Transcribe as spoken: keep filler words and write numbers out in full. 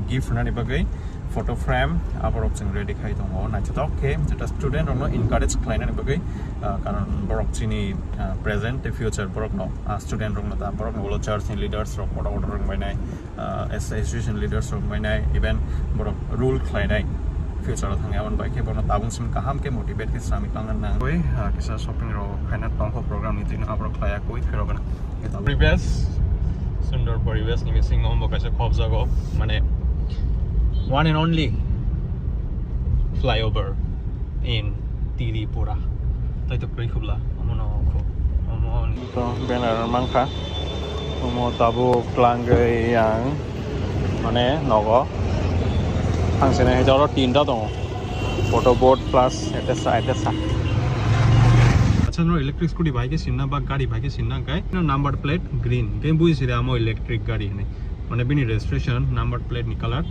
Gift rwnani bagwi photo frame aborok chwng ready khai tongo, naithothok khe jeta student rokno encourage khlainani bagwi, ah, karon borok chini, ah, present tei future borokno, ah, student rokno ta borokno ulo church ni leaders rok, kotor kotor rok bainai, ah, as-, association leaders rok bainai, even borok rule khlainai future o thangwi, aboni bai khe bono tabuk simi kaham khe motivate khe sami tangna nang. Oi, ah, kisa shopping rok khaina tongkho program ni twi no aborok khlaiya koi phirok gana. Poribesh, sundor poribesh ni bisingo bo kaisa khobjago, mane one and only flyover in Tripura. Tai to kwrwi khobla, omono, omo ni to banner mankha, omo tabuk tlangwi ang mane nogo thangsinai hai jora tinta tongo, photo board plus etcetera etcetera. Acha, no electric scooty bai khe sinna ba gari bai khe sinna hwnkhe no number plate green, khe bui siri amo electric gari hinwi, mane bini registration number plate ni colour.